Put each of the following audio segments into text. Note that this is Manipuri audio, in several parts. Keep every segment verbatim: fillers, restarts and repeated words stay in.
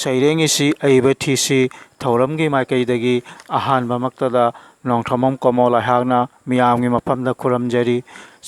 ꯁꯩꯔꯦꯡ ꯏꯁꯤ ꯑꯏꯕ ꯊꯤꯁꯤ ꯊꯧꯔꯝꯒꯤ ꯃꯥꯏꯀꯩꯗꯒꯤ ꯑꯍꯥꯟꯕꯃꯛꯇꯗ ꯅꯣꯡꯊꯣꯝꯕꯝ ꯀꯣꯃꯣꯜ ꯑꯩꯍꯥꯛꯅ ꯃꯤꯌꯥꯝꯒꯤ ꯃꯐꯝꯗ ꯈꯨꯔꯨꯝꯖꯔꯤ꯫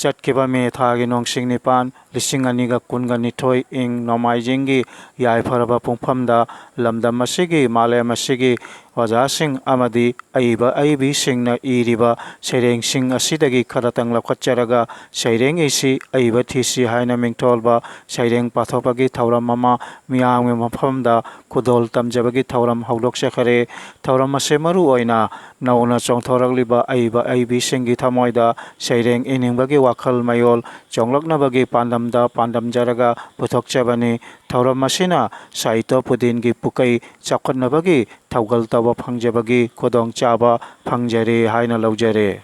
ꯆꯠꯈꯤꯕ ꯃꯦ ꯊꯥꯒꯤ ꯅꯣꯡꯁꯤꯡ ꯅꯤꯄꯥꯟ, ꯂꯤꯁꯤꯡ ꯑꯅꯤꯒ ꯀꯨꯟꯒ ꯅꯤꯊꯣꯏ ꯏꯪ ꯅꯣꯡꯃꯥꯏꯖꯤꯡꯒꯤ ꯌꯥꯏꯐꯔꯕ ꯄꯨꯡꯐꯝꯗ ꯂꯝꯗꯝ ꯑꯁꯤꯒꯤ, ꯃꯥꯂꯦꯝ ꯑꯁꯤꯒꯤ ꯑꯣꯖꯥꯁꯤꯡ ꯑꯃꯗꯤ ꯑꯏꯕ ꯑꯏꯕꯤꯁꯤꯡꯅ ꯏꯔꯤꯕ ꯁꯩꯔꯦꯡꯁꯤꯡ ꯑꯁꯤꯗꯒꯤ ꯈꯔꯇꯪ ꯂꯧꯈꯠꯆꯔꯒ ꯁꯩꯔꯦꯡ ꯏꯁꯤ ꯑꯏꯕ ꯊꯤꯁꯤ ꯍꯥꯏꯅ ꯃꯤꯡꯊꯣꯜꯕ ꯁꯩꯔꯦꯡ ꯄꯥꯊꯣꯛꯄꯒꯤ ꯊꯧꯔꯝ ꯑꯃ ꯃꯤꯌꯥꯝꯒꯤ ꯃꯐꯝꯗ ꯈꯨꯗꯣꯜ ꯇꯝꯖꯕꯒꯤ ꯊꯧꯔꯝ ꯍꯧꯗꯣꯛꯆꯈꯔꯦ꯫ ꯊꯧꯔꯝ ꯑꯁꯤ ꯃꯔꯨ ꯑꯣꯏꯅ ꯅꯧꯅ ꯆꯣꯡꯊꯣꯔꯛꯂꯤꯕ ꯑꯏꯕ ꯑꯏꯕꯤꯁꯤꯡꯒꯤ ꯊꯃꯣꯏꯗ ꯁꯩꯔꯦꯡ ꯏꯅꯤꯡꯕꯒꯤ ꯋꯥꯈꯜ ꯃꯌꯣꯜ ꯆꯣꯡꯂꯛꯅꯕꯒꯤ ꯄꯥꯟꯗꯝꯗ ꯄꯥꯟꯗꯝꯖꯔꯒ ꯄꯨꯊꯣꯛꯆꯕꯅꯤ꯫ ꯊꯧꯔꯝ ꯑꯁꯤꯅ ꯁꯥꯍꯤꯇ꯭ꯌ ꯄꯨꯗꯤꯟꯒꯤ ꯄꯨꯀꯩ ꯆꯥꯎꯈꯠꯅꯕꯒꯤ ꯊꯧꯒꯜ ꯇꯧꯕ ꯐꯪꯖꯕꯒꯤ ꯈꯨꯗꯣꯡꯆꯥꯕ ꯐꯪꯖꯔꯦ ꯍꯥꯏꯅ ꯂꯧꯖꯔꯦ꯫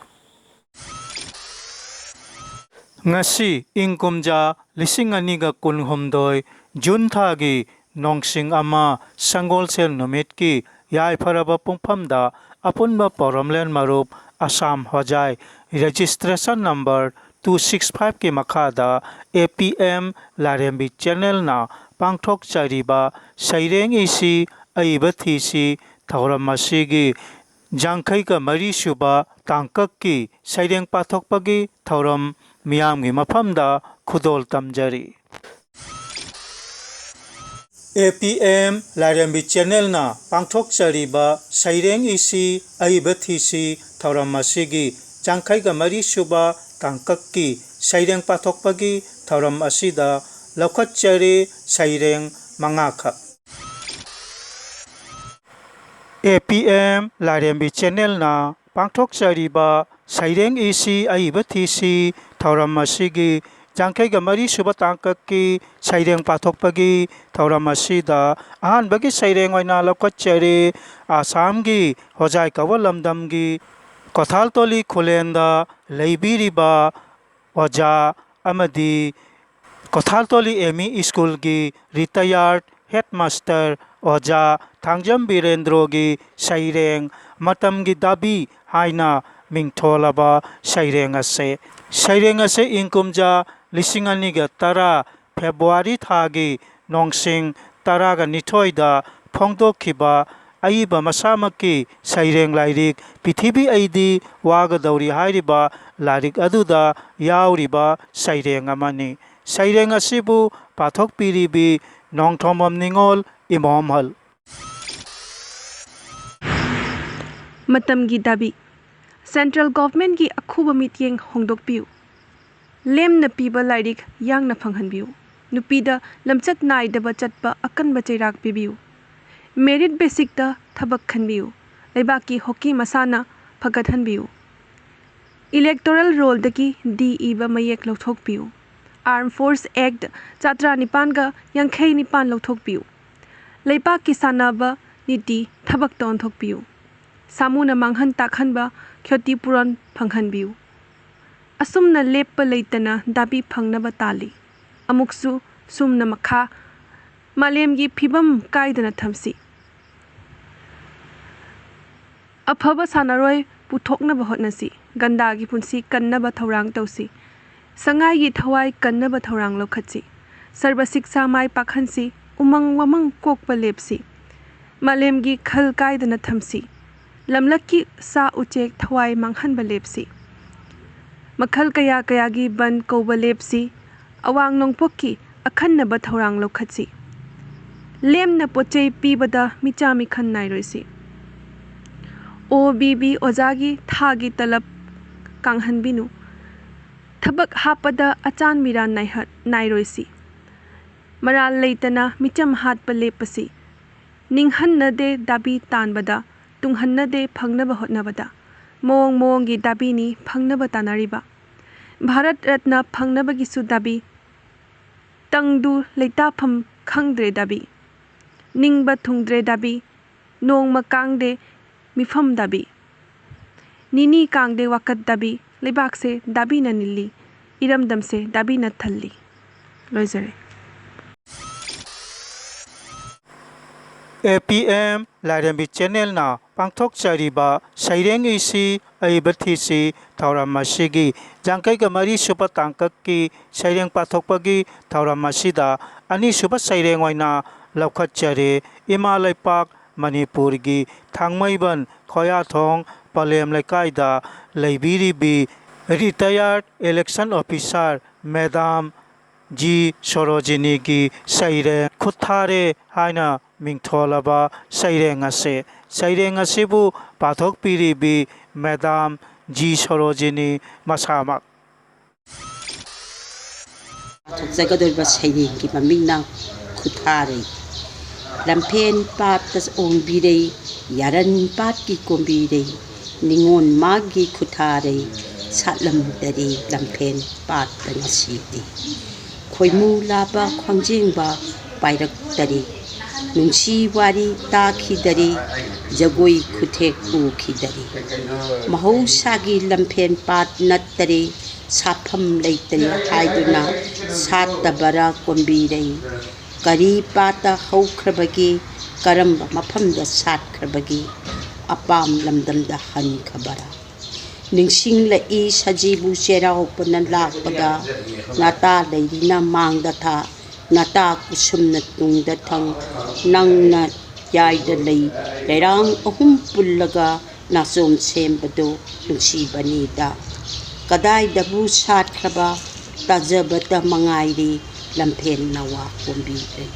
ꯉꯁꯤ ꯏꯪ ꯀꯨꯝꯖꯥ ꯂꯤꯁꯤꯡ ꯑꯅꯤꯒ ꯀꯨꯟꯍꯨꯝꯗꯣꯏ ꯖꯨꯟ ꯊꯥꯒꯤ ꯅꯣꯡꯁꯤꯡ ꯑꯃ ꯁꯪꯒꯣꯜꯁꯦꯜ ꯅꯨꯃꯤꯠꯀꯤ ꯌꯥꯏꯐꯔꯕ ꯄꯨꯡꯐꯝꯗ ꯑꯄꯨꯟꯕ ꯄꯣꯔꯣꯝꯂꯦꯟ ꯃꯔꯨꯞ ꯑꯁꯥꯝ ꯍꯣꯖꯥꯏ registration number two six five ꯀꯤ ꯃꯈꯥꯗ A P M ꯂꯥꯏꯔꯦꯝꯕꯤ channel ꯅ ꯄꯥꯡꯊꯣꯛꯆꯔꯤꯕ ꯁꯩꯔꯦꯡ ꯏꯁꯤ ꯑꯏꯕ ꯊꯤꯁꯤ ꯊꯧꯔꯝ ꯑꯁꯤꯒꯤ ꯌꯥꯡꯈꯩꯒ ꯃꯔꯤ ꯁꯨꯕ ꯇꯥꯡꯀꯛꯀꯤ ꯁꯩꯔꯦꯡ ꯄꯥꯊꯣꯛꯄꯒꯤ ꯊꯧꯔꯝ ꯃꯤꯌꯥꯝꯒꯤ ꯃꯐꯝꯗ ꯈꯨꯗꯣꯜ ꯇꯝꯖꯔꯤ꯫ A P M ꯂꯥꯏꯔꯦꯝꯕꯤ channel ꯅ ꯄꯥꯡꯊꯣꯛꯆꯔꯤꯕ ꯁꯩꯔꯦꯡ ꯏꯁꯤ ꯑꯏꯕ ꯊꯤꯁꯤ ꯊꯧꯔꯝ ꯑꯁꯤꯒꯤ ꯌꯥꯡꯈꯩꯒ ꯃꯔꯤ ꯁꯨꯕ ꯇꯥꯡꯀꯛꯀꯤ ꯁꯩꯔꯦꯡ ꯄꯥꯊꯣꯛꯄꯒꯤ ꯊꯧꯔꯝ ꯑꯁꯤꯗ ꯂꯧꯈꯠꯆꯔꯤ ꯁꯩꯔꯦꯡ ꯃꯉꯥꯈꯛ꯫ A P M ꯂꯥꯏꯔꯦꯝꯕꯤ channel ꯅ ꯄꯥꯡꯊꯣꯛꯆꯔꯤꯕ ꯁꯩꯔꯦꯡ ꯏꯁꯤ ꯑꯏꯕ ꯊꯤꯁꯤ ꯊꯧꯔꯝ ꯑꯁꯤꯒꯤ ꯌꯥꯡꯈꯩꯒ ꯃꯔꯤ ꯁꯨꯕ ꯇꯥꯡꯀꯛꯀꯤ ꯁꯩꯔꯦꯡ ꯄꯥꯊꯣꯛꯄꯒꯤ ꯊꯧꯔꯝ ꯑꯁꯤꯗ ꯑꯍꯥꯟꯕꯒꯤ ꯁꯩꯔꯦꯡ ꯑꯣꯏꯅ ꯂꯧꯈꯠꯆꯔꯤ ꯑꯁꯥꯝꯒꯤ ꯍꯣꯖꯥꯏ ꯀꯧꯕ ꯂꯝꯗꯝꯒꯤ ꯀꯣꯊꯥꯜꯇꯣꯂꯤ ꯈꯨꯂꯦꯟꯗ ꯂꯩꯕꯤꯔꯤꯕ ꯑꯣꯖꯥ ꯑꯃꯗꯤ ꯀꯣꯊꯥꯜꯇꯣꯂꯤ M E school ꯒꯤ retired headmaster ꯑꯣꯖꯥ ꯊꯥꯡꯖꯝ ꯕꯤꯔꯦꯟꯗ꯭ꯔꯣꯒꯤ ꯁꯩꯔꯦꯡ ꯃꯇꯝꯒꯤ ꯗꯥꯕꯤ ꯍꯥꯏꯅ ꯃꯤꯡꯊꯣꯜꯂꯕ ꯁꯩꯔꯦꯡ ꯑꯁꯦ, ꯁꯩꯔꯦꯡ ꯑꯁꯦ ꯏꯪ ꯀꯨꯝꯖꯥ ꯂꯤꯁꯤꯡ ꯑꯅꯤꯒ ꯇꯔꯥ February ꯊꯥꯒꯤ ꯅꯣꯡꯁꯤꯡ ꯇꯔꯥꯒ ꯅꯤꯊꯣꯏꯗ ꯐꯣꯡꯗꯣꯛꯈꯤꯕ ꯑꯏꯕ ꯃꯁꯥꯃꯛꯀꯤ ꯁꯩꯔꯦꯡ ꯂꯥꯏꯔꯤꯛ ꯄ꯭ꯔꯤꯊꯤꯕꯤ ꯑꯩꯗꯤ ꯋꯥꯒꯗꯧꯔꯤ ꯍꯥꯏꯔꯤꯕ ꯂꯥꯏꯔꯤꯛ ꯑꯗꯨꯗ ꯌꯥꯎꯔꯤꯕ ꯁꯩꯔꯦꯡ ꯑꯃꯅꯤ꯫ ꯁꯩꯔꯦꯡ ꯑꯁꯤꯕꯨ ꯄꯥꯊꯣꯛꯄꯤꯔꯤꯕꯤ ꯅꯣꯡꯊꯣꯝꯕꯝ ꯅꯤꯉꯣꯜ ꯏꯃꯣꯝꯍꯜ꯫ ꯃꯇꯝꯒꯤ ꯗꯥꯕꯤ꯫ Central Governmentꯀꯤ ꯑꯈꯨꯕ ꯃꯤꯠꯌꯦꯡ ꯍꯣꯡꯗꯣꯛꯄꯤꯌꯨ꯫ ꯂꯦꯝꯅ ꯄꯤꯕ ꯂꯥꯏꯔꯤꯛ ꯌꯥꯡꯅ ꯐꯪꯍꯟꯕꯤꯌꯨ꯫ ꯅꯨꯄꯤꯗ ꯂꯝꯆꯠ ꯅꯥꯏꯗꯕ ꯆꯠꯄ ꯑꯀꯟꯕ ꯆꯩꯔꯥꯛ ꯄꯤꯕꯤꯌꯨ꯫ Merit basicꯇ ꯊꯕꯛ ꯈꯟꯕꯤꯌꯨ꯫ ꯂꯩꯕꯥꯛꯀꯤ hockey ꯃꯁꯥꯟꯅ ꯐꯒꯠꯍꯟꯕꯤꯌꯨ꯫ Electoral rollꯗꯒꯤ D ꯏꯕ ꯃꯌꯦꯛ ꯂꯧꯊꯣꯛꯄꯤꯌꯨ꯫ Armed Force Act ꯆꯥꯇ꯭ꯔꯥ ꯅꯤꯄꯥꯟꯒ ꯌꯥꯡꯈꯩ ꯅꯤꯄꯥꯟ ꯂꯧꯊꯣꯛꯄꯤꯌꯨ꯫ ꯂꯩꯕꯥꯛꯀꯤ ꯁꯥꯟꯅꯕ ꯅꯤꯇꯤ ꯊꯕꯛꯇ ꯑꯣꯟꯊꯣꯛꯄꯤꯌꯨ꯫ ꯁꯥꯃꯨꯅ ꯃꯥꯡꯍꯟ ꯇꯥꯛꯍꯟꯕ ꯈ꯭ꯌꯣꯇꯤ ꯄꯨꯔꯣꯟ ꯐꯪꯍꯟꯕꯤꯌꯨ꯫ ꯑꯁꯨꯝꯅ ꯂꯦꯞꯄ ꯂꯩꯇꯅ ꯗꯥꯕꯤ ꯐꯪꯅꯕ ꯇꯥꯜꯂꯤ꯫ ꯑꯃꯨꯛꯁꯨ ꯁꯨꯝꯅ ꯃꯈꯥ ꯃꯥꯂꯦꯝꯒꯤ ꯐꯤꯕꯝ ꯀꯥꯏꯗꯅ ꯊꯝꯁꯤ꯫ ꯑꯐꯕ ꯁꯥꯟꯅꯔꯣꯏ ꯄꯨꯊꯣꯛꯅꯕ ꯍꯣꯠꯅꯁꯤ꯫ ꯒꯟꯗꯥꯒꯤ ꯄꯨꯟꯁꯤ ꯀꯟꯅꯕ ꯊꯧꯔꯥꯡ ꯇꯧꯁꯤ꯫ ꯁꯉꯥꯏꯒꯤ ꯊꯋꯥꯏ ꯀꯟꯅꯕ ꯊꯧꯔꯥꯡ ꯂꯧꯈꯠꯁꯤ꯫ ꯁꯔꯕ ꯁꯤꯛꯁꯥ ꯃꯥꯏ ꯄꯥꯛꯍꯟꯁꯤ꯫ ꯎꯃꯪ ꯋꯥꯃꯪ ꯀꯣꯛꯄ ꯂꯦꯞꯁꯤ꯫ ꯃꯥꯂꯦꯝꯒꯤ ꯈꯜ ꯀꯥꯏꯗꯅ ꯊꯝꯁꯤ꯫ ꯂꯝꯂꯛꯀꯤ ꯁꯥ ꯎꯆꯦꯛ ꯊꯋꯥꯏ ꯃꯥꯡꯍꯟꯕ ꯂꯦꯞꯁꯤ꯫ ꯃꯈꯜ ꯀꯌꯥ ꯀꯌꯥꯒꯤ ꯕꯟ ꯀꯧꯕ ꯂꯦꯞꯁꯤ꯫ ꯑꯋꯥꯡ ꯅꯣꯡꯄꯣꯛꯀꯤ ꯑꯈꯟꯅꯕ ꯊꯧꯔꯥꯡ ꯂꯧꯈꯠꯁꯤ꯫ ꯂꯦꯝꯅ ꯄꯣꯠꯆꯩ ꯄꯤꯕꯗ ꯃꯤꯆꯥ ꯃꯤꯈꯟ ꯅꯥꯏꯔꯣꯏꯁꯤ꯫ ꯑꯣ ꯕꯤ ꯕꯤ ꯑꯣꯖꯥꯒꯤ ꯊꯥꯒꯤ ꯇꯂꯕ ꯀꯥꯡꯍꯟꯕꯤꯅꯨ꯫ ꯊꯕꯛ ꯍꯥꯞꯄꯗ ꯑꯆꯥꯟ ꯃꯤꯔꯥꯟ ꯅꯥꯏꯍ-, ꯅꯥꯏꯔꯣꯏꯁꯤ꯫ ꯃꯔꯥꯜ ꯂꯩꯇꯅ ꯃꯤꯆꯝ ꯍꯥꯠꯄ ꯂꯦꯞꯄꯁꯤ꯫ ꯅꯤꯡꯍꯟꯅꯗꯦ ꯗꯥꯕꯤ ꯇꯥꯟꯕꯗ, ꯇꯨꯡꯍꯟꯅꯗꯦ ꯐꯪꯅꯕ ꯍꯣꯠꯅꯕꯗ꯫ ꯃꯑꯣꯡ ꯃꯑꯣꯡꯒꯤ ꯗꯥꯕꯤꯅꯤ ꯐꯪꯅꯕ ꯇꯥꯟꯅꯔꯤꯕ꯫ ꯚꯥꯔꯠ ꯔꯠꯅ ꯐꯪꯅꯕꯒꯤꯁꯨ ꯗꯥꯕꯤ꯫ ꯇꯪꯗꯨ ꯂꯩꯇꯥꯐꯝ ꯈꯪꯗ꯭ꯔꯦ ꯗꯥꯕꯤ꯫ ꯅꯤꯡꯕ ꯊꯨꯡꯗ꯭ꯔꯦ ꯗꯥꯕꯤ꯫ ꯅꯣꯡꯃ ꯀꯥꯡꯗꯦ ꯃꯤꯐꯝ ꯗꯥꯕꯤ꯫ ꯅꯤꯅꯤ ꯀꯥꯡꯗꯦ ꯋꯥꯀꯠ ꯗꯥꯕꯤ꯫ ꯂꯩꯕꯥꯛꯁꯦ ꯗꯥꯕꯤꯅ ꯅꯤꯜꯂꯤ꯫ ꯏꯔꯝꯗꯝꯁꯦ ꯗꯥꯕꯤꯅ ꯊꯜꯂꯤ꯫ ꯂꯣꯏꯖꯔꯦ꯫ ꯑꯦ ꯄꯤ ꯑꯦꯝ ꯂꯥꯏꯔꯦꯝꯕꯤ ꯆꯦꯅꯦꯜꯅ ꯄꯥꯡꯊꯣꯛꯆꯔꯤꯕ ꯁꯩꯔꯦꯡ ꯏꯁꯤ ꯑꯏꯕ ꯊꯤꯁꯤ ꯊꯧꯔꯝ ꯑꯁꯤꯒꯤ ꯌꯥꯡꯈꯩꯒ ꯃꯔꯤ ꯁꯨꯕ ꯇꯥꯡꯀꯛꯀꯤ ꯁꯩꯔꯦꯡ ꯄꯥꯊꯣꯛꯄꯒꯤ ꯊꯧꯔꯝ ꯑꯁꯤꯗ ꯑꯅꯤꯁꯨꯕ ꯁꯩꯔꯦꯡ ꯑꯣꯏꯅ ꯂꯧꯈꯠꯆꯔꯦ꯫ ꯏꯃꯥ ꯂꯩꯄꯥꯛ ꯃꯅꯤꯄꯨꯔꯒꯤ ꯊꯥꯡꯃꯩꯕꯟ ꯈꯣꯌꯥꯊꯣꯡ ꯄꯂꯦꯝ ꯂꯩꯀꯥꯏꯗ ꯂꯩꯕꯤꯔꯤꯕꯤ retired election officer Madam ji ꯁꯣꯔꯣꯖꯤꯅꯤꯒꯤ ꯁꯩꯔꯦꯡ ꯈꯨꯠꯊꯥꯔꯦ ꯍꯥꯏꯅ ꯃꯤꯡꯊꯣꯜꯂꯕ ꯁꯩꯔꯦꯡ ꯑꯁꯤ, ꯁꯩꯔꯦꯡ ꯑꯁꯤꯕꯨ ꯄꯥꯊꯣꯛꯄꯤꯔꯤꯕꯤ Madam ꯖꯤ ꯁꯣꯔꯣꯖꯤꯅꯤ ꯃꯁꯥꯃꯛ꯫ ꯄꯥꯊꯣꯛꯆꯒꯗꯧꯔꯤꯕ ꯁꯩꯔꯦꯡꯒꯤ ꯃꯃꯤꯡꯅ ꯈꯨꯠꯊꯥꯔꯩ꯫ ꯂꯝꯐꯦꯟ ꯄꯥꯠꯇ ꯑꯣꯡꯕꯤꯔꯩ, ꯌꯥꯔꯟ ꯄꯥꯠꯀꯤ ꯀꯣꯝꯕꯤꯔꯩ, ꯅꯤꯉꯣꯟ ꯃꯥꯒꯤ ꯈꯨꯠꯊꯥꯔꯩ, ꯁꯥꯠꯂꯝꯗꯔꯤ ꯂꯝꯐꯦꯟ ꯄꯥꯠꯇ ꯉꯁꯤꯗꯤ꯫ ꯈꯣꯏꯃꯨ ꯂꯥꯕ ꯈ꯭ꯋꯥꯡꯖꯦꯡꯕ ꯄꯥꯏꯔꯛꯇꯔꯤ, ꯅꯨꯡꯁꯤ ꯋꯥꯔꯤ ꯇꯥꯈꯤꯗꯔꯤ, ꯖꯒꯣꯏ ꯈꯨꯊꯦꯛ ꯎꯈꯤꯗꯔꯤ꯫ ꯃꯍꯧꯁꯥꯒꯤ ꯂꯝꯐꯦꯟ ꯄꯥꯠ ꯅꯠꯇꯔꯦ, ꯁꯥꯠꯐꯝ ꯂꯩꯇꯔꯦ ꯍꯥꯏꯗꯨꯅ ꯁꯥꯠꯇꯕꯔꯥ ꯀꯣꯝꯕꯤꯔꯩ? ꯀꯔꯤ ꯄꯥꯠꯇ ꯍꯧꯈ꯭ꯔꯕꯒꯦ? ꯀꯔꯝꯕ ꯃꯐꯝꯗ ꯁꯥꯠꯈ꯭ꯔꯕꯒꯦ? ꯑꯄꯥꯝ ꯂꯝꯗꯝꯗ ꯍꯟꯈ꯭ꯔꯕꯔꯥ? ꯅꯤꯡꯁꯤꯡꯂꯛꯏ ꯁꯖꯤꯕꯨ ꯆꯩꯔꯥꯎꯕꯅ ꯂꯥꯛꯄꯗ, ꯅꯥꯇꯥ ꯂꯩꯔꯤꯅ ꯃꯥꯡꯗ ꯊꯥ, ꯅꯥꯇꯥ ꯀꯨꯁꯨꯝꯅ ꯇꯨꯡꯗ ꯊꯪ, ꯅꯪꯅ ꯌꯥꯏꯗ ꯂꯩ, ꯂꯩꯔꯥꯡ ꯑꯍꯨꯝ ꯄꯨꯜꯂꯒ ꯅꯥꯆꯣꯝ ꯁꯦꯝꯕꯗꯨ ꯅꯨꯡꯁꯤꯕꯅꯤꯗ꯫ ꯀꯗꯥꯏꯗꯕꯨ ꯁꯥꯠꯈ꯭ꯔꯕ ꯇꯥꯖꯕꯇ ꯃꯉꯥꯏꯔꯤ ꯂꯝꯐꯦꯟ ꯅꯋꯥ ꯀꯣꯝꯕꯤꯔꯩ꯫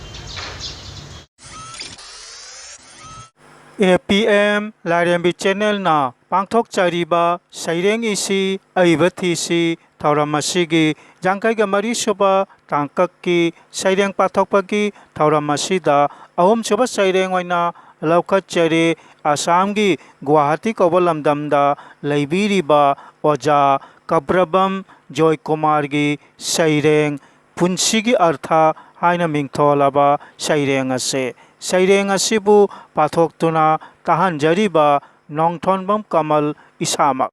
ꯑꯦ ꯄꯤ ꯑꯦꯝ ꯂꯥꯏꯔꯦꯝꯕꯤ ꯆꯦꯅꯦꯜꯅ ꯄꯥꯡꯊꯣꯛꯆꯔꯤꯕ ꯁꯩꯔꯦꯡ ꯏꯁꯤ ꯑꯏꯕ ꯊꯤꯁꯤ ꯊꯧꯔꯝ ꯑꯁꯤꯒꯤ ꯌꯥꯡꯈꯩꯒ ꯃꯔꯤ ꯁꯨꯕ ꯇꯥꯡꯀꯛꯀꯤ ꯁꯩꯔꯦꯡ ꯄꯥꯊꯣꯛꯄꯒꯤ ꯊꯧꯔꯝ ꯑꯁꯤꯗ ꯑꯍꯨꯝꯁꯨꯕ ꯁꯩꯔꯦꯡ ꯑꯣꯏꯅ ꯂꯧꯈꯠꯆꯔꯤ꯫ ꯑꯁꯥꯝꯒꯤ ꯒꯨꯋꯥꯍꯥꯇꯤ ꯀꯧꯕ ꯂꯝꯗꯝꯗ ꯂꯩꯕꯤꯔꯤꯕ ꯑꯣꯖꯥ ꯀꯕ꯭ꯔꯕꯝ ꯖꯣꯏꯀꯨꯃꯥꯔꯒꯤ ꯁꯩꯔꯦꯡ ꯄꯨꯟꯁꯤꯒꯤ ꯑꯔꯊ ꯍꯥꯏꯅ ꯃꯤꯡꯊꯣꯜꯂꯕ ꯁꯩꯔꯦꯡ ꯑꯁꯤ, ꯁꯩꯔꯦꯡ ꯑꯁꯤꯕꯨ ꯄꯥꯊꯣꯛꯇꯨꯅ ꯇꯥꯍꯟꯖꯔꯤꯕ ꯅꯣꯡꯊꯣꯟꯕꯝ ꯀꯃꯜ ꯏꯁꯥꯃꯛ꯫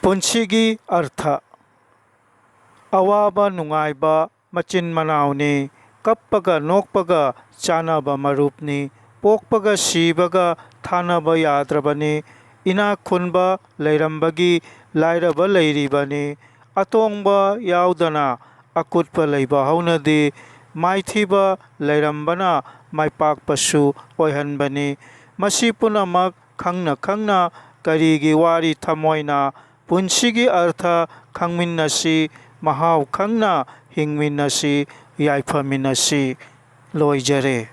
ꯄꯨꯟꯁꯤꯒꯤ ꯑꯔꯊ꯫ ꯑꯋꯥꯕ ꯅꯨꯡꯉꯥꯏꯕ ꯃꯆꯤꯟ ꯃꯅꯥꯎꯅꯤ꯫ ꯀꯞꯄꯒ ꯅꯣꯛꯄꯒ ꯆꯥꯟꯅꯕ ꯃꯔꯨꯞꯅꯤ꯫ ꯄꯣꯛꯄꯒ ꯁꯤꯕꯒ ꯊꯥꯅꯕ ꯌꯥꯗ꯭ꯔꯕꯅꯤ꯫ ꯏꯅꯥꯛ ꯈꯨꯟꯕ ꯂꯩꯔꯝꯕꯒꯤ ꯂꯥꯏꯔꯕ ꯂꯩꯔꯤꯕꯅꯤ꯫ ꯑꯇꯣꯡꯕ ꯌꯥꯎꯗꯅ ꯑꯀꯨꯠꯄ ꯂꯩꯕ ꯍꯧꯅꯗꯦ꯫ ꯃꯥꯏꯊꯤꯕ ꯂꯩꯔꯝꯕꯅ ꯃꯥꯏꯄꯥꯛꯄꯁꯨ ꯑꯣꯏꯍꯟꯕꯅꯤ꯫ ꯃꯁꯤ ꯄꯨꯝꯅꯃꯛ ꯈꯪꯅ ꯈꯪꯅ ꯀꯔꯤꯒꯤ ꯋꯥꯔꯤ ꯊꯃꯣꯏꯅ ꯄꯨꯟꯁꯤꯒꯤ ꯑꯔꯊ ꯈꯪꯃꯤꯟꯅꯁꯤ, ꯃꯍꯥꯎ ꯈꯪꯅ ꯍꯤꯡꯃꯤꯟꯅꯁꯤ, ꯌꯥꯏꯐꯃꯤꯟꯅꯁꯤ꯫ ꯂꯣꯏꯖꯔꯦ꯫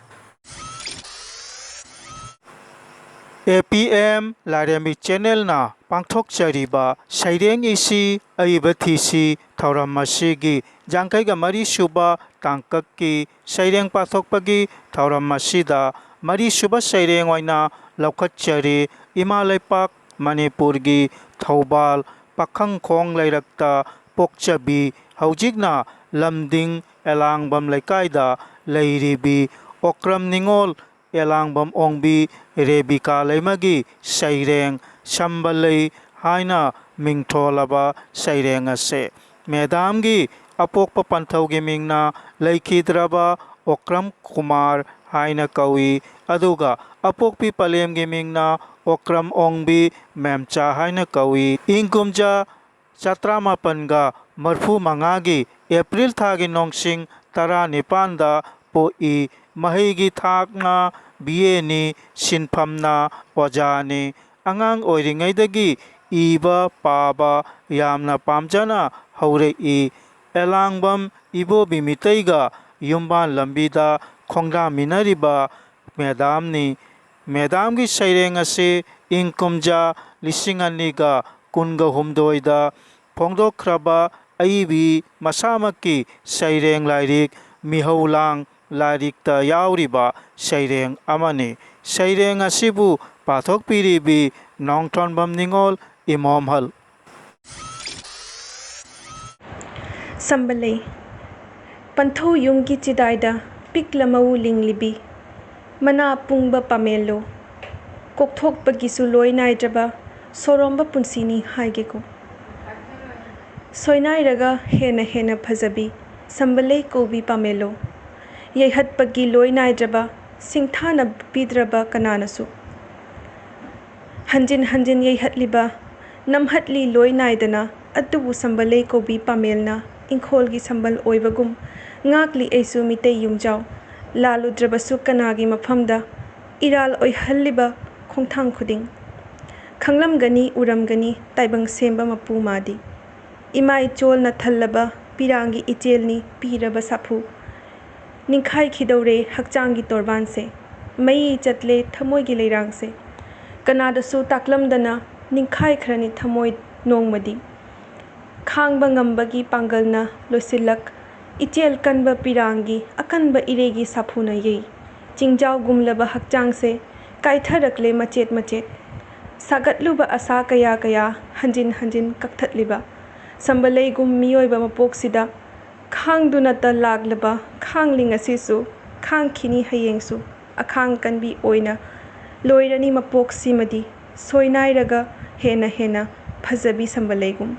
ꯑꯦ ꯄꯤ ꯑꯦꯝ ꯂꯥꯏꯔꯦꯝꯕꯤ ꯆꯦꯅꯦꯜꯅ ꯄꯥꯡꯊꯣꯛꯆꯔꯤꯕ ꯁꯩꯔꯦꯡ ꯏꯁꯤ ꯑꯏꯕ ꯊꯤꯁꯤ ꯊꯧꯔꯝ ꯑꯁꯤꯒꯤ ꯌꯥꯡꯈꯩꯒ ꯃꯔꯤ ꯁꯨꯕ ꯇꯥꯡꯀꯛꯀꯤ ꯁꯩꯔꯦꯡ ꯄꯥꯊꯣꯛꯄꯒꯤ ꯊꯧꯔꯝ ꯑꯁꯤꯗ ꯃꯔꯤ ꯁꯨꯕ ꯁꯩꯔꯦꯡ ꯑꯣꯏꯅ ꯂꯧꯈꯠꯆꯔꯤ꯫ ꯏꯃꯥ ꯂꯩꯄꯥꯛ ꯃꯅꯤꯄꯨꯔꯒꯤ ꯊꯧꯕꯥꯜ ꯄꯥꯈꯪꯈꯣꯡ ꯂꯩꯔꯛꯇ ꯄꯣꯛꯆꯕꯤ, ꯍꯧꯖꯤꯛꯅ ꯂꯝꯗꯤꯡ ꯑꯦꯂꯥꯡꯕꯝ ꯂꯩꯀꯥꯏꯗ ꯂꯩꯔꯤꯕꯤ ꯑꯣꯀ꯭ꯔꯝ ꯅꯤꯉꯣꯜ ꯑꯦꯂꯥꯡꯕꯝ ꯑꯣꯡꯕꯤ ꯔꯦꯕꯤꯀꯥ ꯂꯩꯃꯒꯤ ꯁꯩꯔꯦꯡ ꯁꯝꯕꯂꯩ ꯍꯥꯏꯅ ꯃꯤꯡꯊꯣꯜꯂꯕ ꯁꯩꯔꯦꯡ ꯑꯁꯦ꯫ ꯃꯦꯗꯥꯝꯒꯤ ꯑꯄꯣꯛꯄ ꯄꯟꯊꯧꯒꯤ ꯃꯤꯡꯅ ꯂꯩꯈꯤꯗ꯭ꯔꯕ ꯑꯣꯀ꯭ꯔꯝ ꯀꯨꯃꯥꯔ ꯍꯥꯏꯅ ꯀꯧꯏ, ꯑꯗꯨꯒ ꯑꯄꯣꯛꯄꯤ ꯄꯂꯦꯝꯒꯤ ꯃꯤꯡꯅ ꯑꯣꯀ꯭ꯔꯝ ꯑꯣꯡꯕꯤ ꯃꯦꯝꯆꯥ ꯍꯥꯏꯅ ꯀꯧꯏ꯫ ꯏꯪ ꯀꯨꯝꯖꯥ ꯆꯥꯇ꯭ꯔꯥꯃꯥꯄꯟꯒ ꯃꯔꯐꯨ ꯃꯉꯥꯒꯤ ꯑꯦꯄ꯭ꯔꯤꯜ ꯊꯥꯒꯤ ꯅꯣꯡꯁꯤꯡ ꯇꯔꯥꯅꯤꯄꯥꯟꯗ ꯄꯣꯛꯏ꯫ ꯃꯍꯩꯒꯤ ꯊꯥꯛꯅ ꯕꯤ ꯑꯦꯅꯤ, ꯁꯤꯟꯐꯝꯅ ꯑꯣꯖꯥꯅꯤ꯫ ꯑꯉꯥꯡ ꯑꯣꯏꯔꯤꯉꯩꯗꯒꯤ ꯏꯕ ꯄꯥꯕ ꯌꯥꯝꯅ ꯄꯥꯝꯖꯅ ꯍꯧꯔꯛꯏ꯫ ꯑꯦꯂꯥꯡꯕꯝ ꯏꯕꯣꯕꯤ ꯃꯤꯇꯩꯒ ꯌꯨꯝꯕꯥꯟ ꯂꯝꯕꯤꯗ ꯈꯣꯡꯗꯥꯃꯤꯟꯅꯔꯤꯕ ꯃꯦꯗꯥꯝꯅꯤ꯫ ꯃꯦꯗꯥꯝꯒꯤ ꯁꯩꯔꯦꯡ ꯑꯁꯤ ꯏꯪ ꯀꯨꯝꯖꯥ ꯂꯤꯁꯤꯡ ꯑꯅꯤꯒ ꯀꯨꯟꯒ ꯍꯨꯝꯗꯣꯏꯗ ꯐꯣꯡꯗꯣꯛꯈ꯭ꯔꯕ ꯑꯏꯕꯤ ꯃꯁꯥꯃꯛꯀꯤ ꯁꯩꯔꯦꯡ ꯂꯥꯏꯔꯤꯛ ꯃꯤꯍꯧꯂꯥꯡ ꯂꯥꯏꯔꯤꯛꯇ ꯌꯥꯎꯔꯤꯕ ꯁꯩꯔꯦꯡ ꯑꯃꯅꯤ꯫ ꯁꯩꯔꯦꯡ ꯑꯁꯤꯕꯨ ꯄꯥꯊꯣꯛꯄꯤꯔꯤꯕꯤ ꯅꯣꯡꯊꯣꯟꯕꯝ ꯅꯤꯉꯣꯜ ꯏꯃꯣꯝꯍꯜ꯫ ꯁꯝꯕꯂꯩ꯫ ꯄꯟꯊꯧ ꯌꯨꯝꯒꯤ ꯆꯤꯗꯥꯏꯗ ꯄꯤꯛꯂ ꯃꯎ ꯂꯤꯡꯂꯤꯕꯤ, ꯃꯅꯥ ꯄꯨꯡꯕ ꯄꯥꯃꯦꯜꯂꯣ꯫ ꯀꯣꯛꯊꯣꯛꯄꯒꯤꯁꯨ ꯂꯣꯏ ꯅꯥꯏꯗ꯭ꯔꯕ ꯁꯣꯔꯣꯝꯕ ꯄꯨꯟꯁꯤꯅꯤ ꯍꯥꯏꯒꯦꯀꯣ꯫ ꯁꯣꯏꯅꯥꯏꯔꯒ ꯍꯦꯟꯅ ꯍꯦꯟꯅ ꯐꯖꯕꯤ ꯁꯝꯕꯂꯩ ꯀꯧꯕꯤ ꯄꯥꯃꯦꯜꯂꯣ꯫ ꯌꯩꯍꯠꯄꯒꯤ ꯂꯣꯏ ꯅꯥꯏꯗ꯭ꯔꯕ ꯁꯤꯡꯊꯥꯅ ꯄꯤꯗ꯭ꯔꯕ ꯀꯅꯥꯅꯁꯨ꯫ ꯍꯟꯖꯤꯟ ꯍꯟꯖꯤꯟ ꯌꯩꯍꯠꯂꯤꯕ, ꯅꯝꯍꯠꯂꯤ ꯂꯣꯏ ꯅꯥꯏꯗꯅ, ꯑꯗꯨꯕꯨ ꯁꯝꯕꯂꯩ ꯀꯧꯕꯤ ꯄꯥꯃꯦꯜꯅ ꯏꯪꯈꯣꯜꯒꯤ ꯁꯝꯕꯜ ꯑꯣꯏꯕꯒꯨꯝ ꯉꯥꯛꯂꯤ ꯑꯩꯁꯨ ꯃꯤꯇꯩ ꯌꯨꯝꯖꯥꯎ, ꯂꯥꯜꯂꯨꯗ꯭ꯔꯕꯁꯨ ꯀꯅꯥꯒꯤ ꯃꯐꯝꯗ ꯏꯔꯥꯜ ꯑꯣꯏꯍꯜꯂꯤꯕ ꯈꯣꯡꯊꯥꯡ ꯈꯨꯗꯤꯡ꯫ ꯈꯪꯂꯝꯒꯅꯤ, ꯎꯔꯝꯒꯅꯤ ꯇꯥꯏꯕꯪ ꯁꯦꯝꯕ ꯃꯄꯨ ꯃꯥꯗꯤ꯫ ꯏꯃꯥ ꯏꯆꯣꯜꯅ ꯊꯜꯂꯕ ꯄꯤꯔꯥꯡꯒꯤ ꯏꯆꯦꯜꯅꯤ ꯄꯤꯔꯕ ꯁꯥꯐꯨ꯫ ꯅꯤꯡꯈꯥꯏꯈꯤꯗꯧꯔꯦ ꯍꯛꯆꯥꯡꯒꯤ ꯇꯣꯔꯕꯥꯟꯁꯦ, ꯃꯩ ꯆꯠꯂꯦ ꯊꯃꯣꯏꯒꯤ ꯂꯩꯔꯥꯡꯁꯦ꯫ ꯀꯅꯥꯗꯁꯨ ꯇꯥꯛꯂꯝꯗꯅ ꯅꯤꯡꯈꯥꯏꯈ꯭ꯔꯅꯤ ꯊꯃꯣꯏ ꯅꯣꯡꯃꯗꯤ꯫ ꯈꯥꯡꯕ ꯉꯝꯕꯒꯤ ꯄꯥꯡꯒꯜꯅ ꯂꯣꯏꯁꯤꯜꯂꯛ, ꯏꯆꯦꯜ ꯀꯟꯕ ꯄꯤꯔꯥꯡꯒꯤ ꯑꯀꯟꯕ ꯏꯔꯩꯒꯤ ꯁꯥꯐꯨꯅ ꯌꯩ꯫ ꯆꯤꯡꯖꯥꯎꯒꯨꯝꯂꯕ ꯍꯛꯆꯥꯡꯁꯦ ꯀꯥꯏꯊꯔꯛꯂꯦ ꯃꯆꯦꯠ ꯃꯆꯦꯠ꯫ ꯁꯥꯒꯠꯂꯨꯕ ꯑꯁꯥ ꯀꯌꯥ ꯀꯌꯥ ꯍꯟꯖꯤꯟ ꯍꯟꯖꯤꯟ ꯀꯛꯊꯠꯂꯤꯕ ꯁꯝꯕꯂꯩꯒꯨꯝ ꯃꯤꯑꯣꯏꯕ ꯃꯄꯣꯛꯁꯤꯗ ꯈꯥꯡꯗꯨꯅꯇ ꯂꯥꯛꯂꯕ ꯈꯥꯡꯂꯤ ꯉꯁꯤꯁꯨ, ꯈꯥꯡꯈꯤꯅꯤ ꯍꯌꯦꯡꯁꯨ꯫ ꯑꯈꯥꯡ ꯀꯟꯕꯤ ꯑꯣꯏꯅ ꯂꯣꯏꯔꯅꯤ ꯃꯄꯣꯛꯁꯤꯃꯗꯤ, ꯁꯣꯏꯅꯥꯏꯔꯒ ꯍꯦꯟꯅ ꯍꯦꯟꯅ ꯐꯖꯕꯤ ꯁꯝꯕꯂꯩꯒꯨꯝ꯫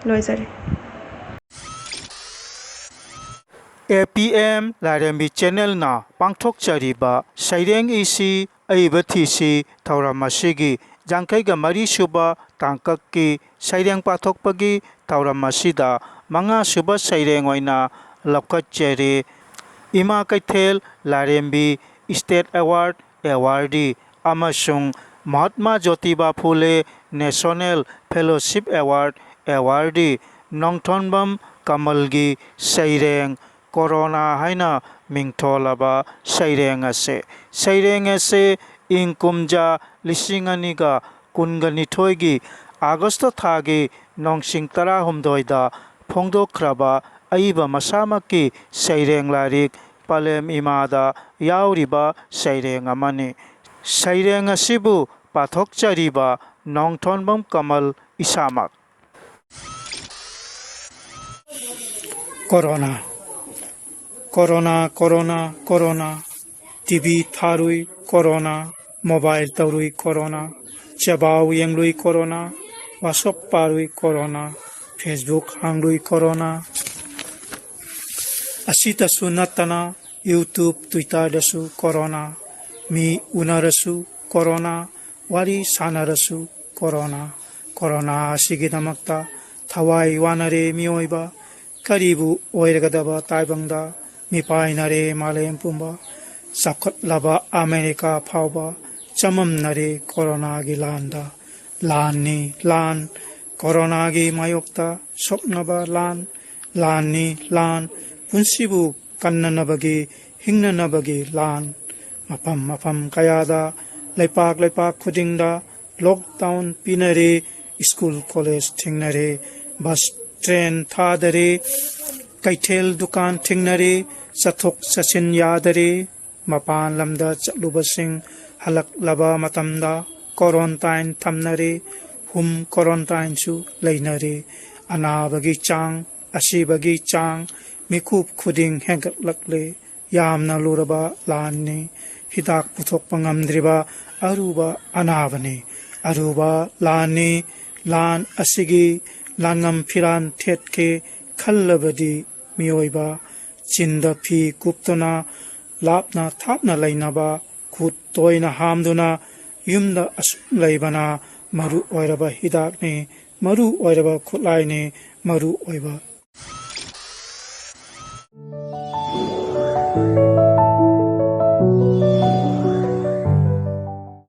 ꯂꯣꯏꯖꯔꯦ꯫ ꯑꯦ ꯄꯤ ꯑꯦꯝ ꯂꯥꯏꯔꯦꯝꯕꯤ ꯆꯦꯅꯦꯜꯅ ꯄꯥꯡꯊꯣꯛꯆꯔꯤꯕ ꯁꯩꯔꯦꯡ ꯏꯁꯤ ꯑꯏꯕ ꯊꯤꯁꯤ ꯊꯧꯔꯝ ꯑꯁꯤꯒꯤ ꯌꯥꯡꯈꯩꯒ ꯃꯔꯤ ꯁꯨꯕ ꯇꯥꯡꯀꯛꯀꯤ ꯁꯩꯔꯦꯡ ꯄꯥꯊꯣꯛꯄꯒꯤ ꯊꯧꯔꯝ ꯑꯁꯤꯗ ꯃꯉꯥ ꯁꯨꯕ ꯁꯩꯔꯦꯡ ꯑꯣꯏꯅ ꯂꯧꯈꯠꯆꯔꯤ꯫ ꯏꯃꯥ ꯀꯩꯊꯦꯜ ꯂꯥꯏꯔꯦꯝꯕꯤ ꯏꯁꯇꯦꯠ ꯑꯦꯋꯥꯔꯗ ꯑꯦꯋꯥꯔꯗꯤ ꯑꯃꯁꯨꯡ ꯃꯍꯥꯠꯃꯥ ꯖꯣꯇꯤꯕꯥ ꯐꯨꯂꯦ ꯅꯦꯁꯅꯦꯜ ꯐꯦꯂꯣꯁꯤꯞ ꯑꯦꯋꯥꯔꯗ ꯑꯦꯋꯥꯔꯗꯤ ꯅꯣꯡꯊꯣꯟꯕꯝ ꯀꯃꯜꯒꯤ ꯁꯩꯔꯦꯡ ꯀꯣꯔꯣꯅꯥ ꯍꯥꯏꯅ ꯃꯤꯡꯊꯣꯜꯂꯕ ꯁꯩꯔꯦꯡ ꯑꯁꯦ꯫ ꯁꯩꯔꯦꯡ ꯑꯁꯦ ꯏꯪ ꯀꯨꯝꯖꯥ ꯂꯤꯁꯤꯡ ꯑꯅꯤꯒ ꯀꯨꯟꯒ ꯅꯤꯊꯣꯏꯒꯤ ꯑꯥꯒꯁꯇ ꯊꯥꯒꯤ ꯅꯣꯡꯁꯤꯡ ꯇꯔꯥꯍꯨꯝꯗꯣꯏꯗ ꯐꯣꯡꯗꯣꯛꯈ꯭ꯔꯕ ꯑꯏꯕ ꯃꯁꯥꯃꯛꯀꯤ ꯁꯩꯔꯦꯡ ꯂꯥꯏꯔꯤꯛ ꯄꯂꯦꯝ ꯏꯃꯥꯗ ꯌꯥꯎꯔꯤꯕ ꯁꯩꯔꯦꯡ ꯑꯃꯅꯤ꯫ ꯁꯩꯔꯦꯡ ꯑꯁꯤꯕꯨ ꯄꯥꯊꯣꯛꯆꯔꯤꯕ ꯅꯣꯡꯊꯣꯟꯕꯝ ꯀꯃꯜ ꯏꯁꯥꯃꯛ꯫ Corona. Corona, corona, corona. T V ꯊꯥꯔꯨꯏ ꯀꯣꯔꯣꯅꯥ, ꯃꯣꯕꯥꯏꯜ ꯇꯧꯔꯨꯏ ꯀꯣꯔꯣꯅꯥ, ꯆꯦꯕꯥꯎ ꯌꯦꯡꯂꯨꯏ ꯀꯣꯔꯣꯅꯥ, ꯋꯥꯆꯞ ꯄꯥꯔꯨꯏ ꯀꯣꯔꯣꯅꯥ, ꯐꯦꯁꯕꯨꯛ ꯍꯥꯡꯂꯨꯏ ꯀꯣꯔꯣꯅꯥ꯫ ꯑꯁꯤꯇꯁꯨ ꯅꯠꯇꯅ ꯌꯨꯇ꯭ꯌꯨꯕ, ꯇ꯭ꯋꯤꯇꯔꯗꯁꯨ ꯀꯣꯔꯣꯅꯥ, ꯃꯤ ꯎꯅꯔꯁꯨ ꯀꯣꯔꯣꯅꯥ, ꯋꯥꯔꯤ ꯁꯥꯟꯅꯔꯁꯨ ꯀꯣꯔꯣꯅꯥ꯫ ꯀꯣꯔꯣꯅꯥ ꯑꯁꯤꯒꯤꯗꯃꯛꯇ ꯊꯋꯥꯏ ꯋꯥꯅꯔꯦ ꯃꯤꯑꯣꯏꯕ꯫ ꯀꯔꯤꯕꯨ ꯑꯣꯏꯔꯒꯗꯕ ꯇꯥꯏꯕꯪꯗ ꯃꯤꯄꯥꯏꯅꯔꯦ ꯃꯥꯂꯦꯝ ꯄꯨꯝꯕ꯫ ꯆꯥꯎꯈꯠꯂꯕ ꯑꯃꯦꯔꯤꯀꯥ ꯐꯥꯎꯕ ꯆꯃꯝꯅꯔꯦ ꯀꯣꯔꯣꯅꯥꯒꯤ ꯂꯥꯟꯗ꯫ ꯂꯥꯟꯅꯤ ꯂꯥꯟ, ꯀꯣꯔꯣꯅꯥꯒꯤ ꯃꯥꯌꯣꯛꯇ ꯁꯣꯛꯅꯕ ꯂꯥꯟ꯫ ꯂꯥꯟꯅꯤ ꯂꯥꯟ, ꯄꯨꯟꯁꯤꯕꯨ ꯀꯟꯅꯅꯕꯒꯤ, ꯍꯤꯡꯅꯅꯕꯒꯤ ꯂꯥꯟ꯫ ꯃꯐꯝ ꯃꯐꯝ ꯀꯌꯥꯗ, ꯂꯩꯄꯥꯛ ꯂꯩꯄꯥꯛ ꯈꯨꯗꯤꯡꯗ ꯂꯣꯛꯗꯥꯎꯟ ꯄꯤꯅꯔꯦ꯫ ꯁ꯭ꯀꯨꯜ ꯀꯣꯂꯦꯖ ꯊꯤꯡꯅꯔꯦ꯫ ꯕꯁ ꯇ꯭ꯔꯦꯟ ꯊꯥꯗꯔꯦ꯫ ꯀꯩꯊꯦꯜ ꯗꯨꯀꯥꯟ ꯊꯤꯡꯅꯔꯦ꯫ ꯆꯠꯊꯣꯛ ꯆꯠꯁꯤꯟ ꯌꯥꯗꯔꯦ꯫ ꯃꯄꯥꯟ ꯂꯝꯗ ꯆꯠꯂꯨꯕꯁꯤꯡ ꯍꯜꯂꯛꯂꯕ ꯃꯇꯝꯗ ꯀ꯭ꯋꯥꯔꯟꯇꯥꯏꯟ ꯊꯝꯅꯔꯦ꯫ ꯍꯣꯝ ꯀ꯭ꯋꯥꯔꯟꯇꯥꯏꯟꯁꯨ ꯂꯩꯅꯔꯦ꯫ ꯑꯅꯥꯕꯒꯤ ꯆꯥꯡ, ꯑꯁꯤꯕꯒꯤ ꯆꯥꯡ ꯃꯤꯀꯨꯞ ꯈꯨꯗꯤꯡ ꯍꯦꯟꯒꯠꯂꯛꯂꯦ꯫ ꯌꯥꯝꯅ ꯂꯨꯔꯕ ꯂꯥꯟꯅꯤ꯫ ꯍꯤꯗꯥꯛ ꯄꯨꯊꯣꯛꯄ ꯉꯝꯗ꯭ꯔꯤꯕ ꯑꯔꯨꯕ ꯑꯅꯥꯕꯅꯤ꯫ ꯑꯔꯨꯕ ꯂꯥꯟꯅꯤ꯫ ꯂꯥꯟ ꯑꯁꯤꯒꯤ ꯂꯥꯟꯉꯝ ꯐꯤꯔꯥꯟ ꯊꯦꯠꯀꯦ ꯈꯜꯂꯕꯗꯤ ꯃꯤꯑꯣꯏꯕ ꯆꯤꯟꯗ ꯐꯤ ꯀꯨꯞꯇꯨꯅ ꯂꯥꯞꯅ ꯊꯥꯞꯅ ꯂꯩꯅꯕ, ꯈꯨꯠ ꯇꯣꯏꯅ ꯍꯥꯝꯗꯨꯅ ꯌꯨꯝꯗ ꯑꯁꯨꯝ ꯂꯩꯕꯅ ꯃꯔꯨ ꯑꯣꯏꯔꯕ ꯍꯤꯗꯥꯛꯅꯤ, ꯃꯔꯨ ꯑꯣꯏꯔꯕ ꯈꯨꯠꯂꯥꯏꯅꯤ, ꯃꯔꯨ ꯑꯣꯏꯕ